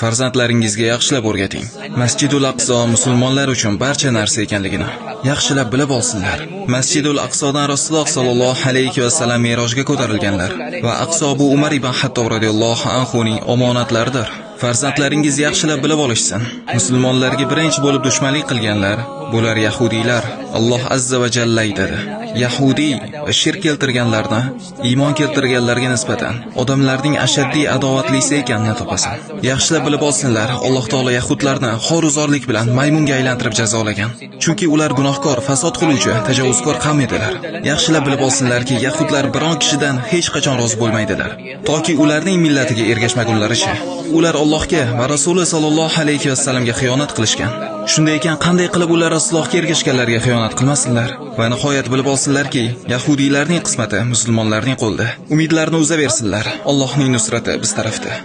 Farzandlaringizga yaxshilab o'rgating. Masjidul Aqso musulmonlar uchun barcha narsa ekanligini yaxshilab bilib olsinlar. Masjidul Aqsodan Rasululloh sollallohu alayhi va sallam merojga ko'tarilganlar va Aqso bu Umar ibn Hattob radhiyallohu anhu ning omonatlaridir. Farzandlaringiz yaxshilab bilib olishsin. Musulmonlarga birinchi bo'lib dushmanlik qilganlar bular yahudiylar. Alloh azza va jalla aytadi: Yahudiy va shirk keltirganlarni iymon keltirganlarga nisbatan odamlarning ashaddiy adovatlisi ekanini topasan. Yaxshilab bilib olsinlar, Alloh taolo yahudlarni xoruzorlik bilan maymunga aylantirib jazolagan. Chunki ular gunohkor, fasod qiluvchi, tajovuzkor qavm edilar. Yaxshilab bilib olsinlarki, yahudlar biron kishidan hech qachon rozi bo'lmaydilar, toki ularning millatiga ergashmagunlaricha. Ular Allohga va Rasuli sollallohu alayhi vasallamga xiyonat qilishgan. Shunday ekan, qanday qilib ular Rasulullohga ergashganlarga xiyonat qilmasinlar? Va nihoyat bilib olsinlarki, yahudiylarning qismati musulmonlarning qo'lida. Umidlarni uzaversinlar. Allohning nusrati biz tarafda.